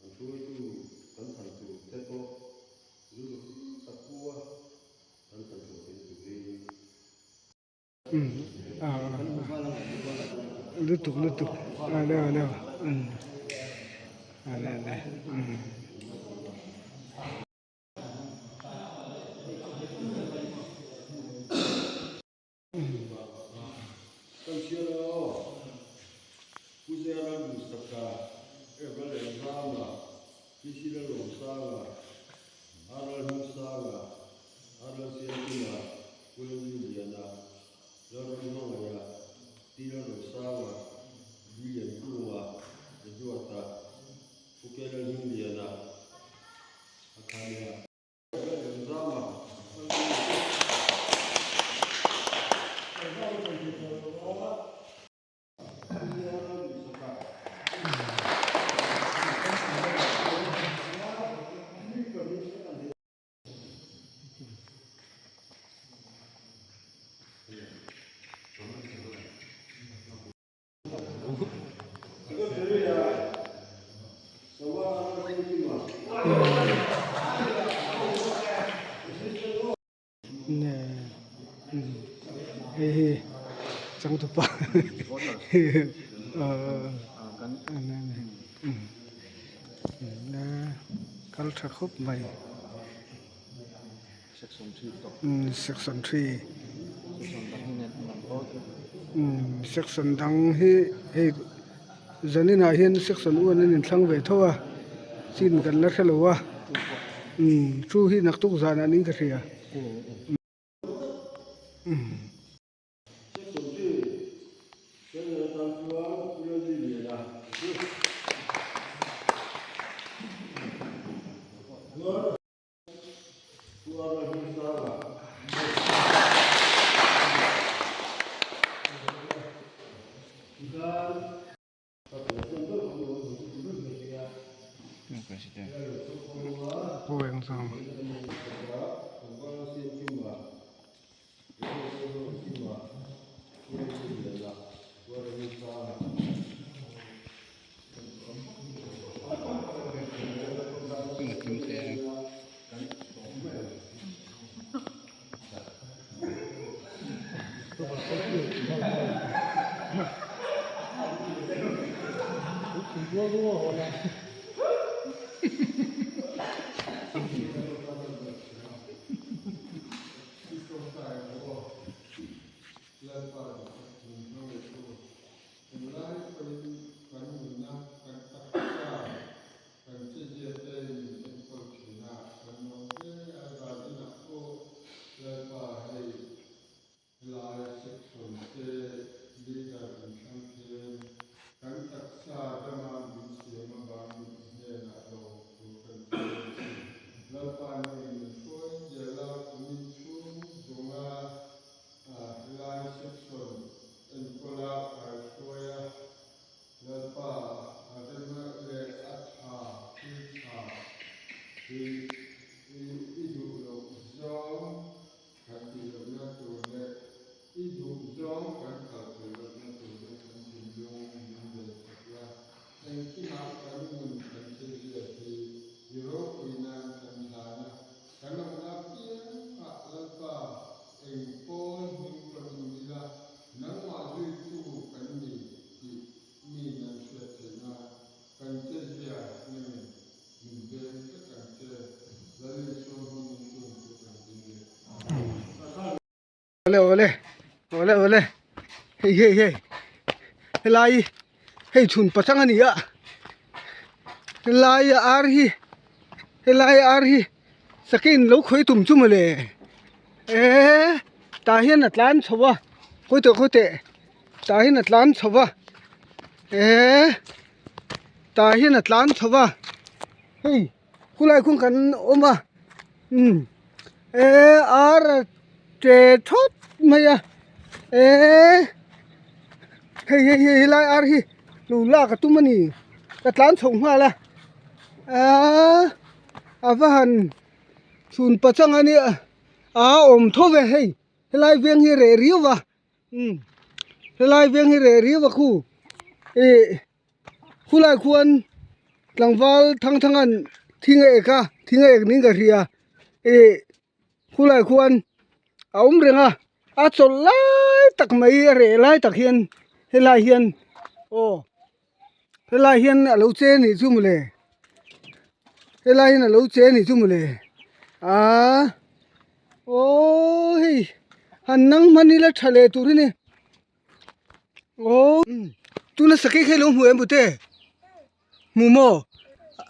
An hruaitu kan thlan tur te pawh rilru fim tak pu a kan thlan chhuah theihna turin. Lutuk lutuk a le a le a le a le. Kan hria lo aw. Pu Zela Duhsaka, Eva Lehzama, PC Lalawmsanga, Aral Hmingsanga, Aral Siamkima, Pu Lalrinliana, Lalramhmangaia, Pi Lalrosanga, William Kunga, Eduarda, Pu Ke Lalhmingliana, Akhania. Hei hi changtupa kal tha khawp mai section three section dang hi hei zanin ah hian section one an inthlang ve tho a chin kan la hrelo a chu hi naktuk zanah niin ka hria. Kan chezia te min enkawl thin a, kan nuam hle a, zaninah pawh Lalpa hei helai section te leader an thlang hian kan taksa dama min siam avangin i hnenah lawm thu kan sawi a ni. Lalpa nen min hruai zel a, kumin chhung zawnga helai section enkawla kaihruai a, Lalpa, a rema leh a tha thil tha hi i duh loh zawng kan tih lohna tur leh i duh zawng kan kal theih lohna tur te kan thinlung min ven sak la. Engkimah kan nun kan thilzia hi i ropui nan kan hlan a, kan awmna apiangah Lalpa eng pawl hming pawhin awm ila, nangmah zuitu kan ni tih mi nan hriat theih nan kan chezia nangin min veng tlat ang che, Lal Isua hmingin chung chu kan dil e. Awle awle awle awle hei hei hei helai hei chhun pachang a ni a helai ar hi helai ar hi sakeiin lo khawi tum chu mawle eee. Tah hian a tlan chho a khawi teh khawi teh tah hian a tlan chho a eee tah hian a tlan chho a hei khulai khuan kan awm a umm eee ar a che thawt mai a eee hei hei hei helai ar hi lo lak a tum a ni ka tlan chho nghal a aaa a va han chhun pachang a nia. A awm tho ve hei helai veng hi reh riau va umm helai veng hi reh riau va khu ih khulai khuan tlangval thang thang an thing a ek a thing a ek niin ka hria ih khulai khuan a awm reng a a chawlh lai tak mai a reh lai tak hian helai hian aw helai hian a lo che anih chu mawle helai hian a lo che anih chu mawle aaa aww hei han nang hman ila tha leh tur hi ni aww tuna sakei kha ilo hmu em pute hmu maw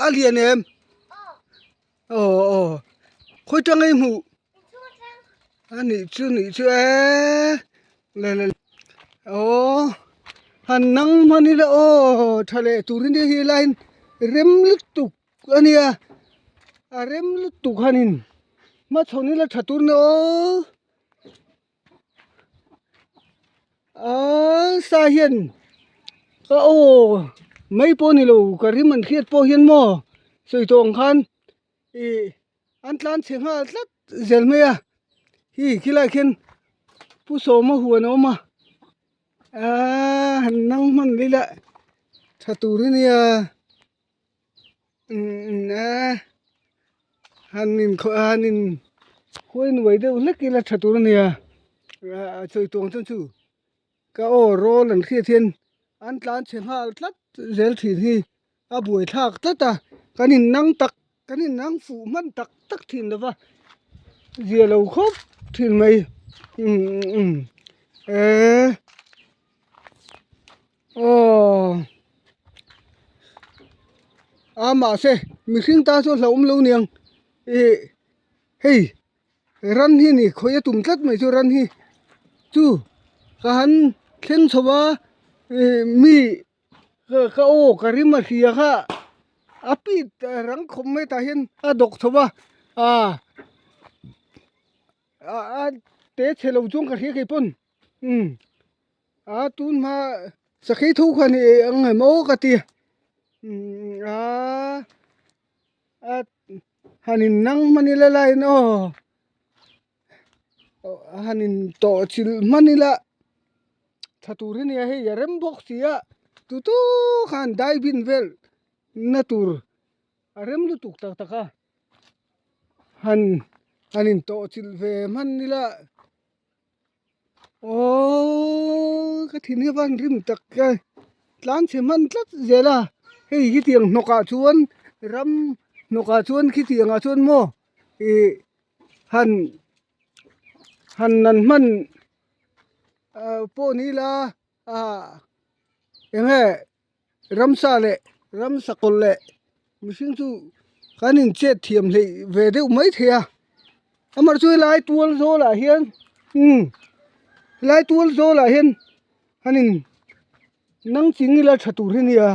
a lian em aw aw khawi tanga i hmuh a nih chu nih chu eee le le aww han nang hman ila aw tha leh tur ania hi line rem lutuk ania a rem lutuk hanin hmachhawn ila tha tur ania aw. Aaa sa hian ka aw mai pawh a ni lo ka rim an hriat pawh hian maw sawi tawh ang khan ih an tlan chhe nghal tlat zel mai a hi khilaiah khian pu sawma huan a awm a aaa han nang hman ila tha tur a nia. Umm a han in khawh a han in khuai nuai deuh hlek ila tha tur a nia a sawi tawng chuan chu ka aw rawl an hriat hian an tlan chhe nghal tlat zel thin hi a buai thlak tlat a kan in nang tak kan in nang fuh hman tak tak thin lo va zia lo khawp thin mai umm umm eee. Aw a mahse mihring tan chuan hlauhawm lo niang ih hei ran hi ni khawi a tum tlat mai chu ran hi chu ka han thleng chho a ih mi ka aw ka rim a hria kha a pit rang khawp mai tah hian a dawk chho a ah a te chhe lo chuan ka hria kei pawn umm. A tun hma sakhi thu kha ni ang em aw ka ti a a han in nang hman ila laiin aw han in tawh chilh hman ila tha tur hi nia hei a rem bawk si a tu tu khan dai bin vel na tur a rem lutuk tak tak a han han in tawh chilh ve hman ila. Aww ka thin hi van rim tak e tlan chhe hman tlat zel a hei khitiang hnawk ah chuan ram hnawk ah chuan khitiang ah chuan maw ih han han nan hman ah pawh ni ila ah eng nge ramsa leh ramsa kawlh leh mihring chu kan in chet thiam hleih ve deuh mai thei a amaherawhchu chu helai tual zawl ah hian umm helai tual zawl ah hian han in nang ching ila tha tur hi a nia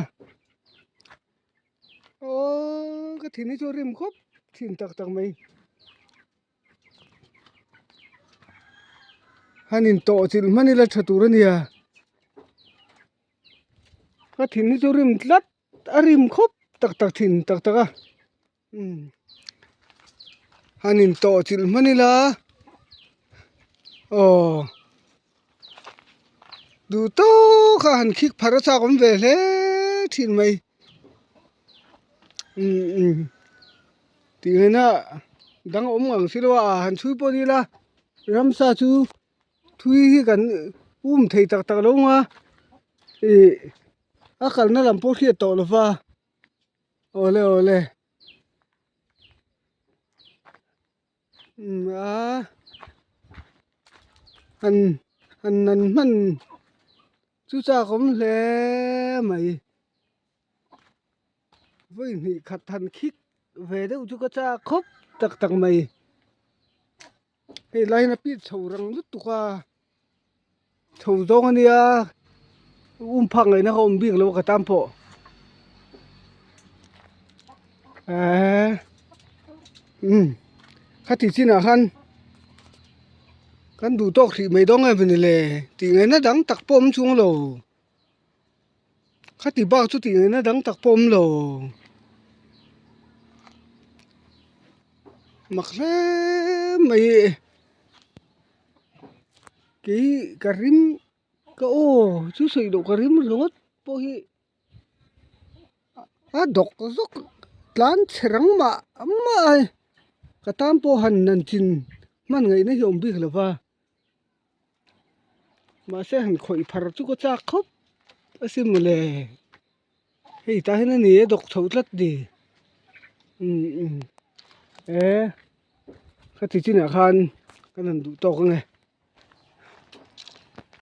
aww ka thin hi chu a rim khawp thin tak tak mai. Han in tawh chilh hman ila tha tur a nia ka thin hi chu rim tlat a rim khawp tak tak thin tak tak a umm han in tawh chilh hman ila aw duh tawk a han khik phar a chak awm ve hle thin mai umm umm. Tih ngaihna dang a awm ngang si lo a, han chhui pawh ni ila ramsa chu thui hi kan um thei tak tak lo ang a ih a kalna lam pawh hriat tawh lo va awle awle umm a han han nan hman chu chak awm hle mai. Vawi hnih khat han khik ve deuh chu ka chak khawp tak tak mai. Hei lai hian a pit chho rang lutuk a chho zawng a nia um phak ngaihna ka awm bik lo a ka tan pawh eee umm khati chinah khan kan duh tawk hrih mai dawn nge mawni le tih ngaihna dang tak pawh awm chuang lo. Khati bak chu tih ngaihna dang tak pawh awm lo. Mak hle mai kei ka rim ka aw chu sawi loh ka rim ringawt pawh hi a dawk zawk tlan chhe rang mah mah a ka tan pawh han nan chin hman ngaihna hi a awm bik lo va. Mahse han khawih phar chu ka chak khawp asin mawle hei tah hian a ni a dawk chho tlat ni umm umm e ka ti chinah khan kan han duh tawk ange.